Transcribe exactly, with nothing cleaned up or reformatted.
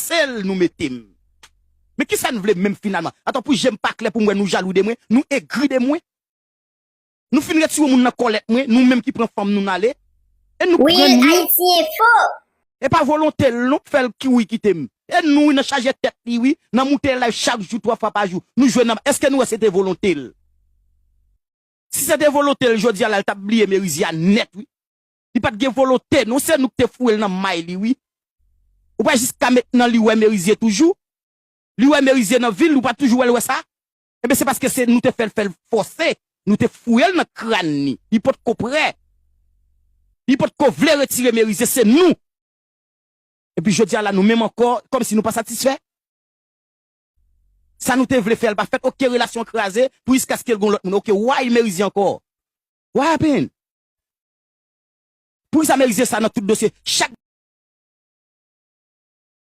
volonte l nou mete m. Men kisa n vle menm finalman? Atò pou je m pa klè pou m wè nou jalou de mwen, nou egri de mwen. Nou fin retire yon moun nan kòlèt mwen, nou menm ki pran fanm nou n ale. E nou pran nou. Ayiti Enfo. E pa volonte l non, fè l ki wi kite m. E nou wi nan chaje tèt li wi, nan moute live chak jou, twa fwa pa jou. Nou jwe nan, èske nou wè se te volonte l? Si se te volonte l, jodi a la, l t ap bliye Merize a nèt wi. Li pa t gen volonte non, se nou ki te foure l nan may li wi. Ou pa jis ka met nan li wè Merize toujou. Li wè Merize nan vil, ou pa toujou wè l wè sa? Ebyen se paske se nou te fè l fè l fòse, nou te foure l nan kràn li. Li potko prè. Li potko vle retire Merize, se nou. Epi jodi a la nou menm ankò, kòmsi nou pa satisfè. Sa nou te vle fè l pa fèt, oke relasyon kraze, pou jiskaske l gon lòt moun, oke why Merize ankò? What happened? Poukisa Merize sa nan tout dosye? Chak